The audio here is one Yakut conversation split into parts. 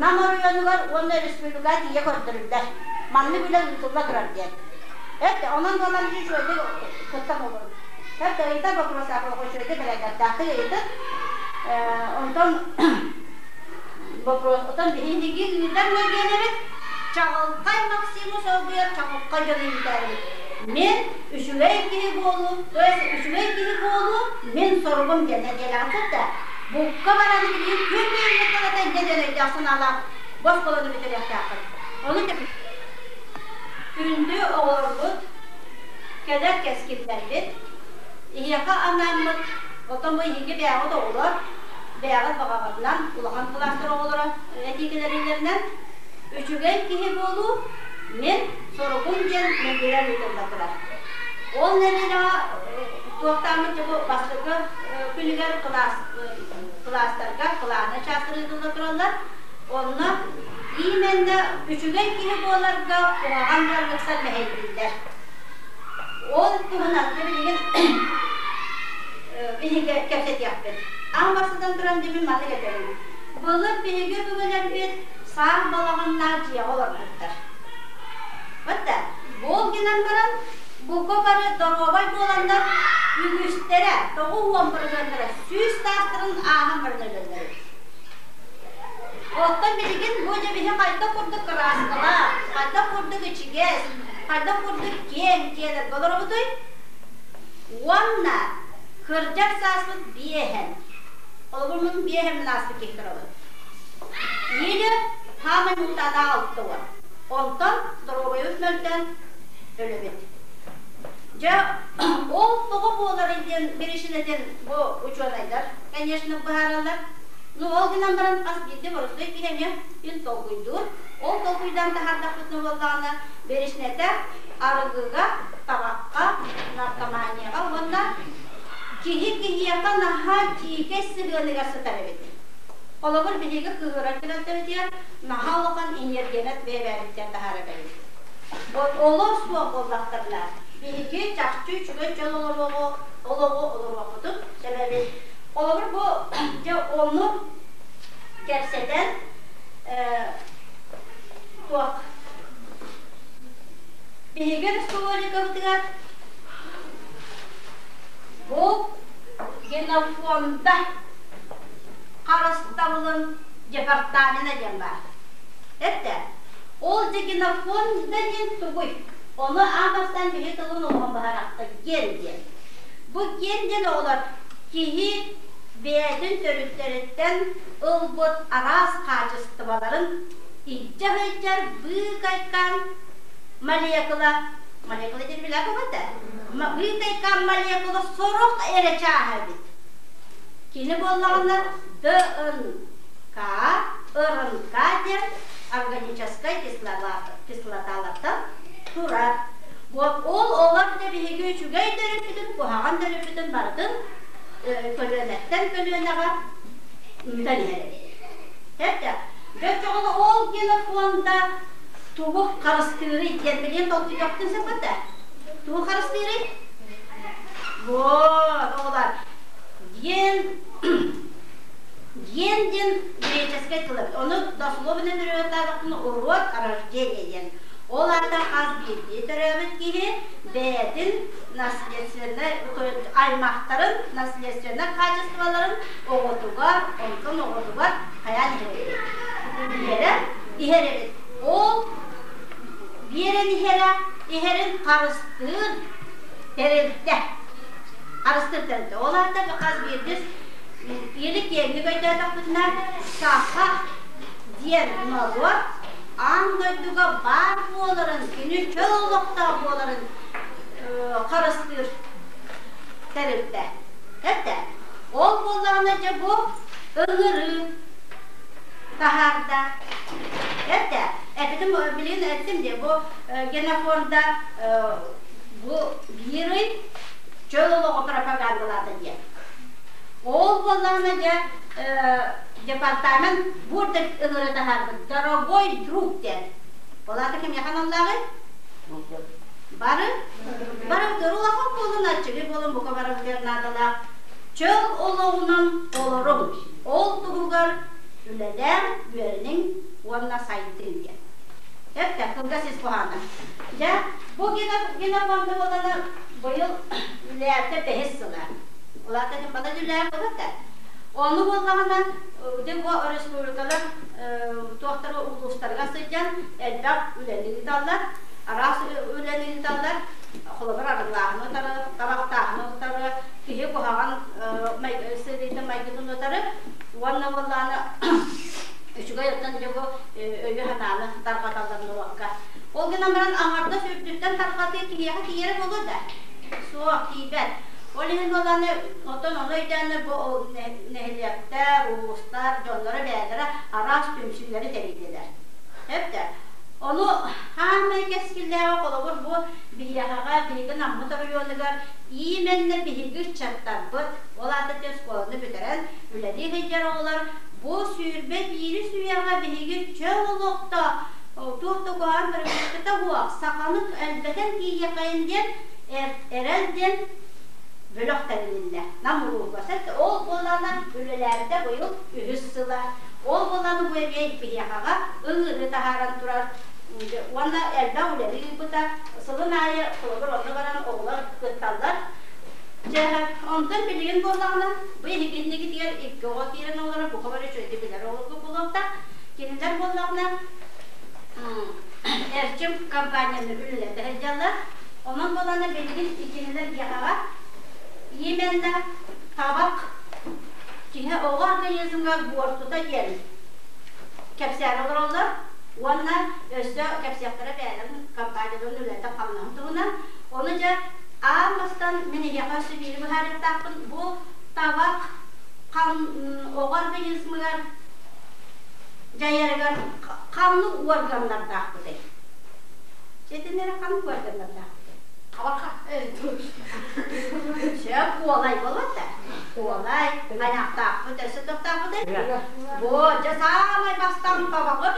Нам оройуонугар уонна республикаҕа тиийэ көрдөрүллэр. Маннык үлэ ыытылла турар диэн. Эт, онон буолан үчүгэйдик кыттан олорун. Эт, ыйытар боппуруостаах үчүгэйдик бэрээдэктээхтик ыйытын. Онтон вопрос, отон биһиги ыытар нэдиэлэбит Чаҕылхай Максимы солбуйар чаҕылхай дьону ыытарбыт. Мин үчүгэй киһи буолуу, то есть үчүгэй киһи буолуу мин соругум диэн нэдиэлэҕэ сытта. Букка баран билигин күн бүгүҥҥү тылата инньэ диэн өйдөөх санаалаах босхолону бүтэриэхтээххит. Ону күндү оҕолорбут, кэлэр кэскиллэрбит, эһиэхэ анааммыт, оттон бу эһиги бэйэҕит оҕолор, бэйэҕит баҕаҕытынан, улахан кылаастар оҕолоро этии кэлэриллэринэн, үчүгэй киһи буолуу мин соругум диэн нэдиэлэ ыытылла турар. Ол нэдиэлэҕэ туохтааммыт дьэ бу бастакы күнүгэр кылаас кылаастарга кылааннай чаастар ыытылла тураллар. Онно именно үчүгэй киһи буоларга куһаҕан дьаллыксар мэһэйдииллэр. Ол туһунан билигин биһиги кэпсэтиэхпит. Аан бастатан туран дьэ мин маннык этэбин. Былыр биһиги өбүгэлэрбит саах балаҕаннаах дьиэҕэ олорбуттар. Вот Ол гынан баран, бука бары доруобай буоланнар, үгүстэрэ, 90 бырыһыаннара 100 саастарын ааһан баран өлөллөр эбит. Оттон билигин бу дьэбиһи хайдах курдук кырааскалаах, хайдах курдук ичигэс, хайдах курдук киэҥ дьиэлэргэ олоробутуй? Уонна кырдьар сааспыт биэһэн. Холобур, мин биэһэммин ааспыт киһи турабын. Или хаамай муҥутаатаах 60. Онтон доруобуйабыт мөлтөөн өлөбүт. Дьэ, ол тоҕо буоларый диэн биричиинэтин бу учуонайдар, конечно, быһаараллар. Ну, ол гынан баран хас биирдии боростуой киһи эмиэ ин толкуйдуур. Ол толкуйдаан таһаардахпытына буоллаҕына, биричиинэтэ арыгыга, табахха, наркоманияҕа уонна киһи киһиэхэ наһаа дьиикэй сыһыаныгар сытар эбит. Холобур, биһиги кыыһырар түбэлтэбитигэр наһаа улахан энергияны бэйэ-бэйэбитигэр таһаарар эбит. Олор суох буоллахтарына, биһиги чахчы үчүгэй дьон олоруоҕу, олоҕу олоруохпутун сөп эбит. Холобур, бу дьэ ону кэпсэтэн туох биһиги республикабытыгар бу генофонда харыстабылын департамена диэн баар. Эттэ, ол дьэ генофонда диэн тугуй? Ону аан бастаан биһи тылын олоҕун баһарахта ген диэн. Бу ген диэн оҕолор киһи бэйэтин төрүттэриттэн ылбыт араас хаачыстыбаларын илдьэ сылдьар быыкайкаан молекула, молекула диэн билэр буолбат быыкайкаан молекула сорох эрэ чааһа эбит. Кини буоллаҕына ДНК, РНК диэн органическай кислоталартан турар. Вот ол олор да биһиги үчүгэй төрүппүтүн, куһаҕан төрүппүтүн барытын көлүөнэттэн көлүөнэҕэ ыытан иһэр эбит. Эттэ, дьэ ол генофонда тугу харыстыырый диэн билиэн толкуйдуохтун сөп Тугу харыстыырый? Вот, оҕолор, ген ген диэн греческэй тыл эбит. Ону дословно переводтаатахпына урод рождения диэн. Ол аата хас биирдии төрөөбүт киһи бэйэтин наследственнай аймахтарын наследственнай качестволарын оҕотугар, онтон оҕотугар хайаан иһэр эбит. Биэрэн иһэр эбит. Ол биэрэн иһэрэ иһэрин харыстыыр тэрилтэ. Харыстыыр тэрилтэ. Ол аата хас биирдии или киэҥник өйдөөтөхпүтүнэ саха диэн норуот аан дойдуга баар буоларын, кини чөл олохтоох буоларын харыстыыр тэрилтэ. Этэ. Ол буоллаҕына дьэ бу ыҥырыы таһаарда. Этэ. Эппитим билигин эттим дии бу генофонда бу биир ый чөл олоҕу пропагандалаата диэн. Ол буоллаҕына дьэ департамент буурдук ыҥыры таһаарбыт дорогой друг диэн. Ол аата кимиэхэ аналлааҕый? Бары бары улахан буолун, аччыгый буолун, бука барыбытыгар наадалаах чөл олоҕунан олоруҥ. Ол туһугар үлэлээн үөрэниҥ. уонна сайдыҥ диэн. Эптэ, кылгас ис хоһооно. Дьэ, бу генофонда буолана быйыл үлээбитэ бэһис сыла. Улаата балай үлээх буолбат Ону буоллаҕына, дьэ бу республикалар туохтары улуустарга сылдьан элбэх үлэни ыыталлар, араас үлэни ыыталлар. Холобур, арыгылааһыны утары, табахтааһыны утары, киһи куһаҕан сырыытын майгытын утары уонна буоллаҕына үчүгэй оттон дьэ бу өйү-санааны тарҕаталлар норуокка. Ол гынан баран аҥардас үрдүттэн тарҕатыы киһиэхэ тиийэрэ буолуо да? Суох, тиийбэт. Ол иһин буоллаҕына, оттон ону өйдөөннөр бу нэһилиэктэр, улуустар дьонноро бэйэлэрэ араас түмсүүлэри тэрийдилэр. Эптэ. Ону хаамай кэскиллээҕи холобур бу биһиэхэҕэ биһиги Наммыт оройуонугар именно биһиги ыччаттарбыт, ол аата оскуоланы бүтэрэн үлэлии сылдьар оҕолор бу 21-с үйэҕэ биһиги чөл олохто туох да куһаҕан бырагыыкката суох саханы элбэтэн тиийиэххэйин диэн эрэл диэн бөлөх тэрилиннэ. Нам улууһугар. Ол буоллаҕына үлэлээбитэ быйыл үһүс сыла. Ол буоллаҕына бу эмиэ биһиэхэҕэ ыҥырыы таһааран турар уонна элбэх үлэни ыыппыта. Сылын аайы холобур онно баран оҕолор кытталлар. Дьэ, онтон билигин буоллаҕына, бу эһигиннигитигэр икки оҕо киирэн олорор, бука бары үчүгэйдик билэр оҕолорго буолуохтаах. Кинилэр буоллаҕына Эрчим компанияны үлэлэтэ сылдьаллар. Онон буоллаҕына билигин кинилэр ГИА-ҕа именно табах киһи оҕо организмҥа буортута диэн кэпсээн олороллор уонна өссө кэпсиэхтэрэ бэйэлэрин компанияларын үлэтэ хамнаһын туһунан. Ону дьэ аан бастан мин эһиэхэ өссө биири быһаарыахтаахпын. Бу табах оҕо организмыгар дьайарыгар ханнык уорганнардаахпытый? Ситиннэрэ ханнык уорганнардаахпытый? Табаха. Сөп куолай буолбат Куолай, айахтаахпыт, өссө тохтоохпутуй? Бу дьэ саамай бастаан табаҕы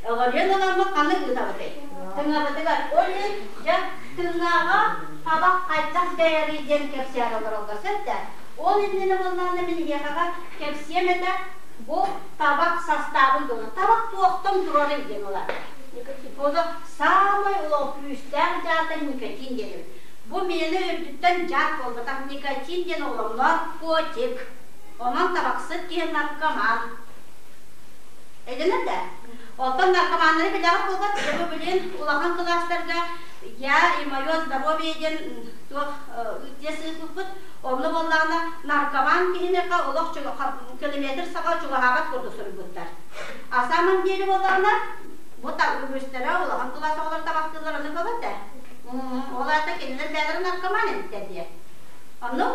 өҕөрүөн ыламмыт ханнык ыытабытый? Тыҥабытыгар. Ол иһин дьэ тыҥаҕа табах хайдах дьайарый диэн кэпсээн олороллор сөп да? Ол иннинэ буоллаҕына мин эһиэхэҕэ кэпсиэм этэ бу табах састаабын туһунан. Табах туохтан турарый диэн улаатар. Ол саамай улахан күүстээх дьаата никотин диэн эбит. Бу миэнэ үрдүттэн дьаат буолбатах никотин диэн оломноох котик. Онон табахсыт киһи наркоман. Өйдөнөр да? Оттон наркоманнары билэҕит буолбат, дьэ бу билин улахан кылаастарга «Я и мое здоровье» диэн туох ыытыа сыыппыппыт. Онно буоллаҕына наркоман киһиниэхэ олох километр саҕа чугаһаабат курдук суруйбуттар. А самом деле буоллаҕына бу үгүстэрэ улахан кылаас оҕолор табахтыыллар ону буолбат да? Ол аата кинилэр бэйэлэрэ наркоман эбиттэр диye. Оннук.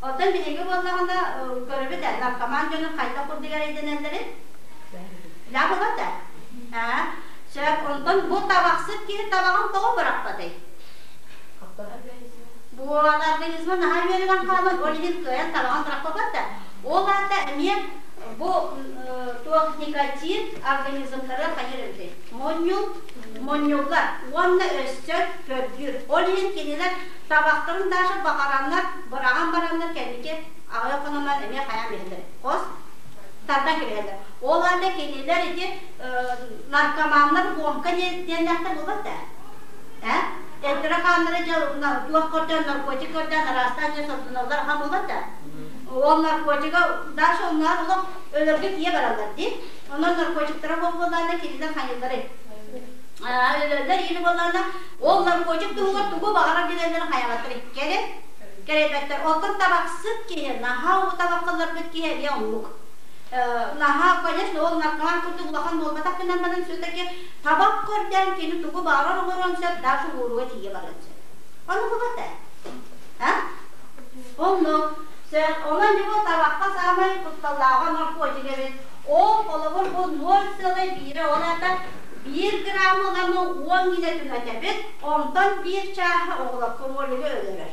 Оттон биһиги буоллаҕына көрөбүт ээ, наркоман дьону хайдах курдук эрэйдэнэллэрин. Билэ буолбат да? Аа, сөп. Онтон бу табахсыт киһи табаҕын тоҕо бырахпатый? Бу организма наһаа үөрэнэн хаалан, ол иһин кыайан табаҕын бырахпаппат да. Ол аата эмиэ бу туох никотин организмнары хайыр эбитий? Монньул, монньуллар уонна өссө көрдүүр. Ол иһин кинилэр табахтарын даже баҕараннар, быраҕан бараннар кэнники аҕыйах хонуман эмиэ хайаан иһэллэр. Хос тардан кэбиһэллэр. Ол аата кинилэр ити наркоманнар ломка диэннээхтэр буолбат да? Э? Эттэрэ хааннара дьэ туох көрдөөн, наркотик көрдөөн араастаан дьэ сордоналлар ахан буолбат да? Ол наркотига даже онноор олох өлөргө тиийэ бараллар дии. Онон наркотиктара буоллаҕына кинилэр хайыылларый? Өлөллөр или буоллаҕына ол наркотик туһугар тугу баҕарар билэллэрин хайаҕаттар иккиэри кэрэйбэттэр. Оттон табахсыт киһи, наһаа уу табаххылларбыт киһи эмиэ оннук. Наһаа, конечно, ол наркоман курдук улахан буолбатах гынан баран все-таки табах көрдөөн кини тугу баҕарар оҥоруон сөп, даже уоруга тиийэ барыан сөп. Ону булат ээ. А? Оннук. Сөп. Онон бу табахха саамай кутталлааҕа наркотик эбит. Ол холобур бу 0,1 ол аата 1 грамм ыламы 10 гинэ түҥэтэбит, онтон биир чааһы оҕолор кролигы өлөрөр.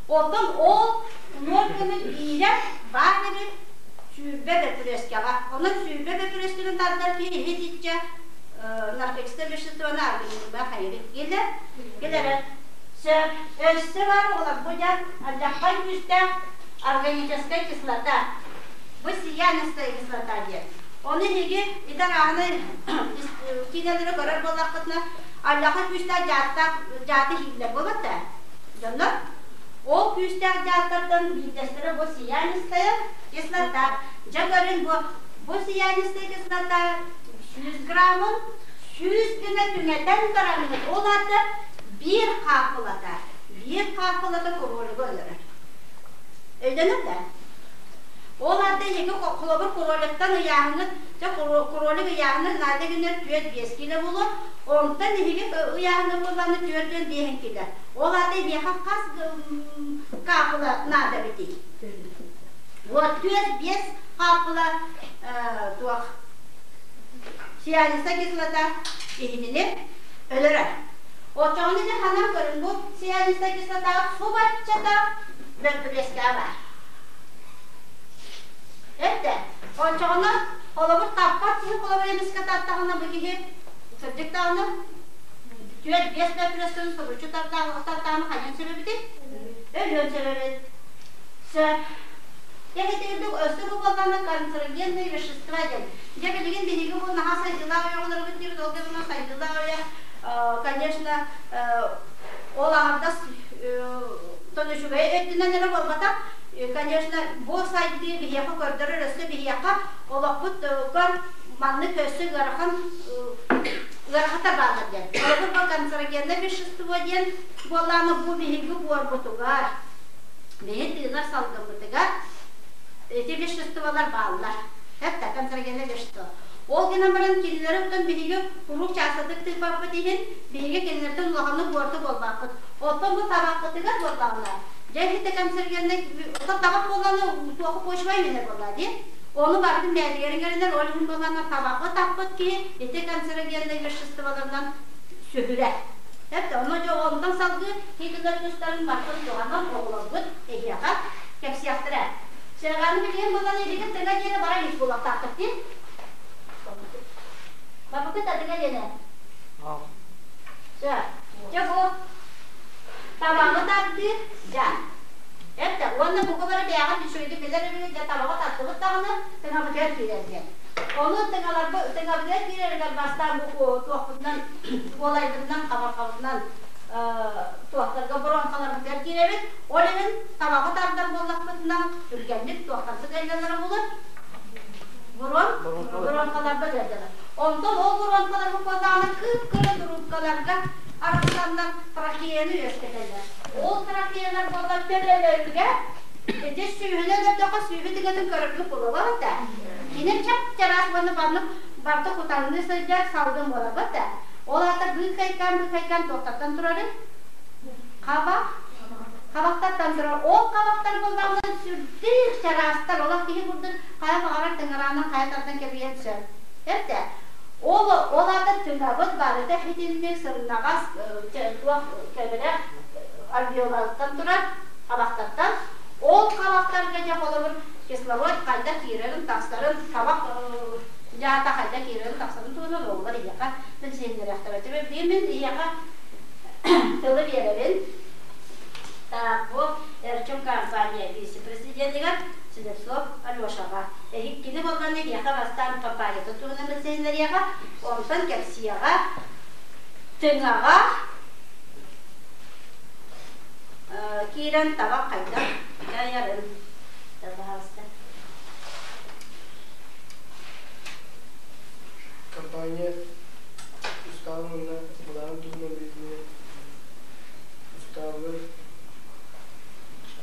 Оттон ол ноль гына биирэ баар эбит 20 бөпүрүөскэҕэ. Онон 20 бөпүрүөскэни тардар киһи иһит-иччэ наркотическое веществоны организмҥа хайырык кэлэр. Кэлэрэр. Сөп. Өссө бар оҕолор бу дьэ алдьархай күүстээх органическая кислота. Бу сиянистая кислота диэн. Ону эһиги ити арааһынай киинэлэри көрөр буоллаххытына, аллаха күүстээх дьааттаах дьааты иһиллэр буолбат да дьоннор. Ол күүстээх дьааттартан биирдэстэрэ бу сиянистая кислота. Дьэ көрүн бу сиянистая кислота 100 граммын 100 гына түҥэтэн бараҥҥыт, ол аата биир хааппылата, биир хааппылата кролигы өлөрөр. Өйдөнөр да? Ол аата эһиги холобур кроликтан ыйааһыҥҥыт, дьэ кролик ыйааһына наада гынар 4-5 киилэ буолуо, онтон эһиги ыйааһыҥҥыт буоллаҕына 4-5 киилэ. Ол аата эһиэхэ хас хааппыла наада эбитий? Вот 4-5 хааппыла туох цианиста кислота иһинини өлөрөр. Оччоҕуна дьэ ханан көрүн бу цианиста кислотаҕа субаччата бөртүрүөскэ баар. Эттэ. Оччоҕуна холобур таппат киһи холобур эмискэ тартаҕына бу киһи сырдык даҕаны 4-5 бөртүрүөскэни субуччу тартаҕына хайыан сөп эбитий? Өлүөн сөп эбит. Сөп. Эһэтигирдик өссө бу буоллаҕына канцерогенные вещества диэн. Дьэ билигин биһиги бу наһаа сайдыылаах үйэ олоробут диэбит, ол гынан сайдыылаах үйэ, конечно, ол аҥардас тон үчүгэй өттүнэн эрэ буолбатах, конечно, бу сайдыы биһиэхэ көрдөрөр өссө биһиэхэ олохпут маннык өссө ыарахан ыарахаттар бааллар диэн. Холобур, бу канцерогенное вещество диэн буоллаҕына бу биһиги буорбутугар, биһи тыынар салгыммытыгар ити веществолар бааллар. Это канцерогенное вещество. Ол гынан баран кинилэри оттон биһиги куруук чаастатык тыыппаппыт иһин биһиги кинилэртэн улаханнык буорта буолбаппыт. Оттон бу табахпытыгар буоллаҕына, дьэ ити канцерогеннай оттон табах буоллаҕына туоху почва үүнэр буоллаа дии. Ону барытын бэйэтигэр иҥэринэр, ол иһин буоллаҕына табаҕы таппыт киһи ити канцерогеннай веществоларынан сүһүрэр. Это ону дьэ онтон салгыы Хитлер тустарын барытын туһанан оҕолоргут эһиэхэ кэпсиэхтэрэ. Сэргааны билигин буолан илигин тыҥа диэни баран ис буолуохтааххыт дии. Бабыкыт адыга диэни. Дьэ, дьэ бу табаҕы тардыы дьэ. Это уонна бука бары бэйэҕит үчүгэйдик билэр эбигит дьэ табаҕы тардыбыт даҕаны тыҥабытыгар киирэр диэн. Ону тыҥаларбы тыҥабытыгар киирэригэр бастаан бу туохпутунан куолайбытынан хабарҕабытынан туохтарга боруоҥкаларбытыгар киирэбит. Ол иһин табаҕы тардар буоллахпытына түргэнник туохтарбыт ыалдьаллара буолар? Бурон, боруоҥкаларбыт ыалдьаллар. Онтон ол боруоҥкаларбыт буоллаҕына кып-кыра туруупкаларга арахсаннар трахеяны үөскэтэллэр. Ол трахеялар буоллар төбөлөрүгэр ити сүүһүнэн өлөрдөххө сүүһү тыгатын көрөргө кулуба да. Кини чап-чараас уонна маннык барыта кутаҥныы сылдьар салгын буоларбыт да. Ол аата быыкайкаан-быыкайкаан туохтартан турарын? Хабах. Хабахтартан турар. Ол хабахтар буоллаҕына сүрдээх чараастар, олох киһи курдук хайа баҕарар тыҥыраанан хайа тардан кэбиһиэн сөп. Эптэ. Ол, ол аата тыҥабыт барыта итинник сымнаҕас туох кэбирэх альвеоларыттан турар хабахтартан. Ол хабахтарга дьэ холобур кислород хайдах киирэрин-тахсарын, хабах дьаата хайдах киирэрин-тахсарын туһунан оҕолор эйиэхэ билсиһиннэриэхтэрэ. Чэ, билигин мин эйиэхэ тылы биэрэбин. Так, бу Эрчим компания вице-президенигэр Слепцов Алешаҕа. Эһиккини буоллаҕына эһиэхэ бастаан компаниятын туһунан билсиһиннэриэҕэ, онтон кэпсиэҕэ, тыҥаҕа киирэн табах хайдах дьайарын. Пожалуйста. Компания устаабын уонна былаан туһунан билиини устаабы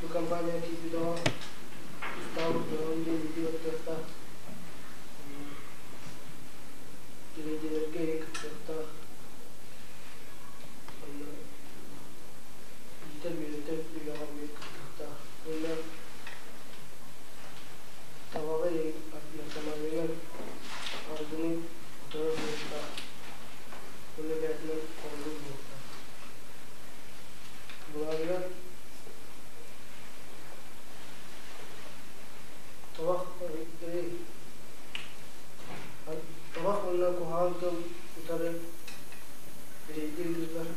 бу компания киирбит оҕо устаабы быһан диэн илии баттыахтаах рейдергэ кыттыахтаах онно иитэр-үөрэтэр үлэҕэ эмиэ кыттыахтаах уонна табаҕы наркоманиянан арыгыны утарар буолуохтаах уонна бэйэтинэн холобур буолуохтаах. Былааныгар табах табах уонна куһаҕан тыл утары рейдэ ыытыллар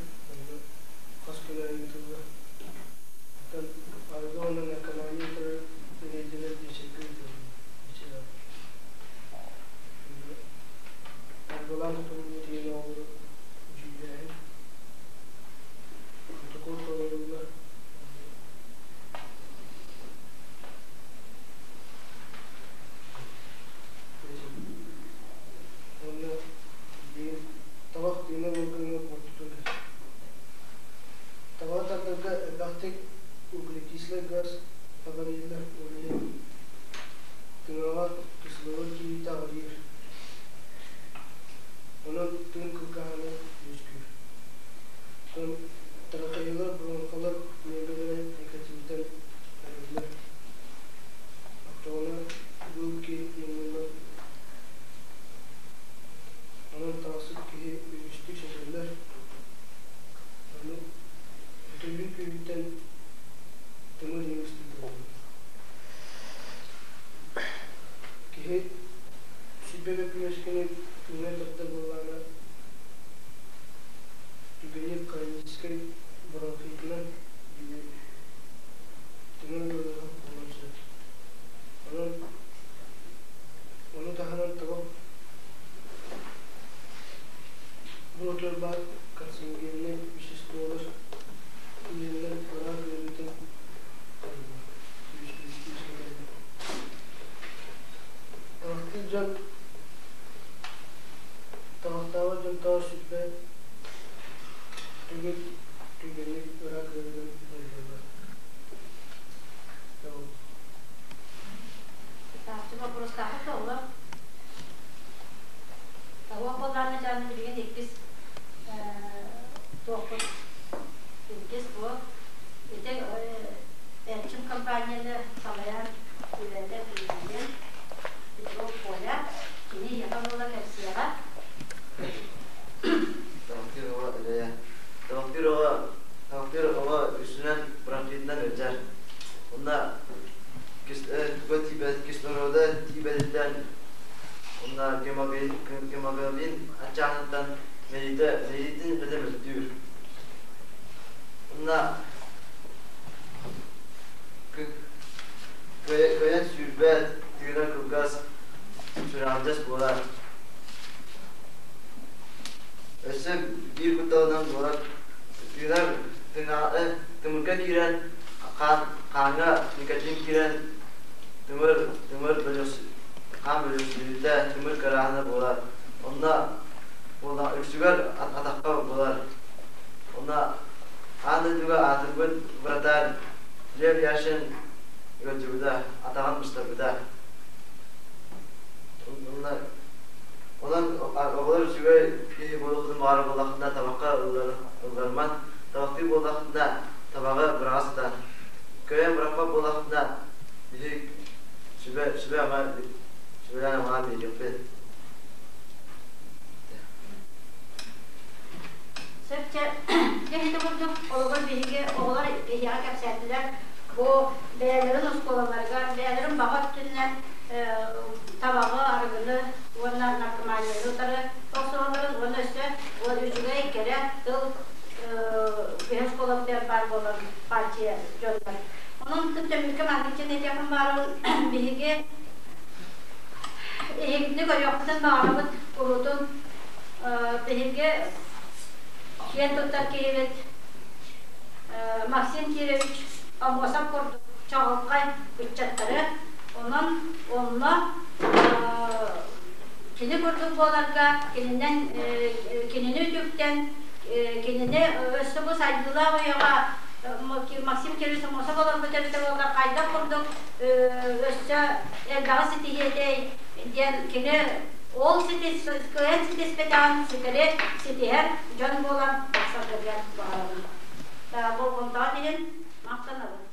хас күн аайы ыытыллар. Оттон арыгы уонна наркомания утары рейдэлэр биэчэргэ ыытыллар. 20 бөппүрүөскэни күҥҥэ тардар буоллаҕына, түгэни хроническай бронхитынан тыҥа ыарыыта буолуон сөп. Онон ону таһынан табах буруотугар баар карциногеннай веществолар иһэллэр ыраах ыарыытын Табахтыыр дьон табахтаабат дьон тоҕо сүппэт түгэн түргэнник ыраах ыарыынан ыалдьаллар. Тааччы боппуруостаахпыт да оҕолор. Табах буоллаҕына дьааны билигин иккис туохпут иккис бу ити Эрчим компанияны салайан үлэтэ президент Петров Коля кини ийэхэ буола кэпсиэҕэ. Табахтыыр оҕо үлэйэ. Табахтыыр оҕо табахтыыр оҕо үсүнэн бронхитынан ыалдьар. Онно туга тиийбэт кислорода тиийбэтиттэн онно гемоглобин аччааһыныттан мэйиитэ мэйиитин үлэтэ мөлтүүр. Онно кыайан сүүрбэт, тыына кылгас, сүрэҕэлдьэс буолар. Өссө биир кутталынан буолар тыынар тымырга киирэн хааҥҥа никотин киирэн тымыр тымыр хаан бөлүөхсүйүүтэ тымыр кырааһына буолар. Онно буолла үксүгэр атахха буолар. Онно аан дойдуга аатырбыт вратарь Лев Яшин ыалдьыбыта, атаҕын быстарбыта. Онон оҕолор үчүгэй киһи буолуохтун баҕарар буоллаххына табахха ылларыман, табахтыы буоллаххына табаҕы быраҕа сытан, кыайан бырахпат буоллаххына биһи сүбэ сүбэ-ама сүбэлээн-амалаан биэриэхпит. Сөпчө дьэ ити курдук олоҕор биһиги оҕолор эһиэхэ кэпсээтилэр бу бэйэлэрин оскуолаларыгар бэйэлэрин баҕа өттүнэн табаҕы, арыгыны уонна наркоманияны утары охсуһалларын уонна өссө үчүгэй кэрэ тыл үһэ оскуолабытыгар баар буолан партия дьоннор. Онон түмүккэ маннык диэн этиэхпин баарабын биһиги эһигини көрүөхпүтүн баҕарабыт куруутун биһиги киэн туттар киһибит Максим Кирович Аммосов курдук чаҕылхай ыччаттары онон онно кини курдук буоларга кининэн кинини үтүктэн кинини өссө бу сайдыылаах үйэҕэ Максим Кирович Аммосов олорбут эбитэ буоллар хайдах курдук өссө элбэҕи ситиһиэтэй диэн кини ол кыайан ситиспэтэҕин ситэри ситиһэр дьон буолан тахсаргытыгар баҕарабын. Болҕомтоҕут иһин махтанабын.